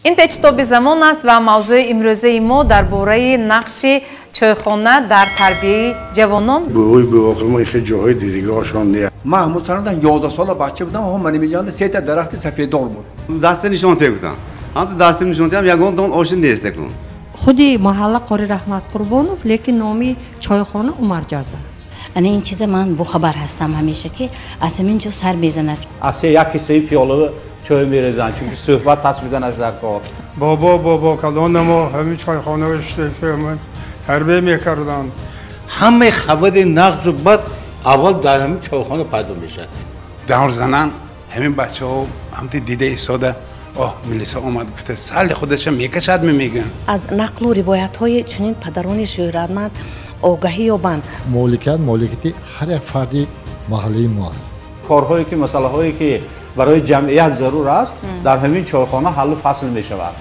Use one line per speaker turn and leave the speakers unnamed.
Ин печитоби замон аст ва мавзӯи имрӯзаи мо дар бораи нақши чойхона дар тарбияи ҷавонон.
Бувои бувоқи мо хеле ҷоҳои дидигоҳашон не.
Ман ҳамун санадан 11 сола бача будам, ҳам ман меҷанда сета дарахти сафеддор буд.
Даста нишон те гуфтам. Ҳам даста нишон теам, ягон дон оши нест акун.
Худи маҳалла Қори Раҳмат Қурбонов, лекин номи чойхона Умарҷаза аст.
Ана ин чиза ман бохабар ҳастам ҳамеша, ки аз ҳамин ҷо сар мезанад.
Аз се як кисаи пиёла чой мерезанд, чунки суҳбат тасбиданаш дар кор.
Бобо, бобо калонамо ҳамин чойхона тарбия мекарданд.
Ҳамаи хабари нағзу бад аввал дар ҳамин чойхона пайдо мешавад.
Давр занан ҳамин бачаҳо ҳамти дида истода, оҳ, милиса омад гуфта, сали худаша мекашад, мегӯям.
Аз нақлу ривоятҳои чунин падарони шӯҳратманд огаҳӣ ёбанд.
Моликият моликияти ҳар як фарди маҳаллаи мо аст.
Корҳое ки, масъалаҳое ки барои ҷамъият зарур аст, дар ҳамин чойхона ҳаллу фасл мешавад.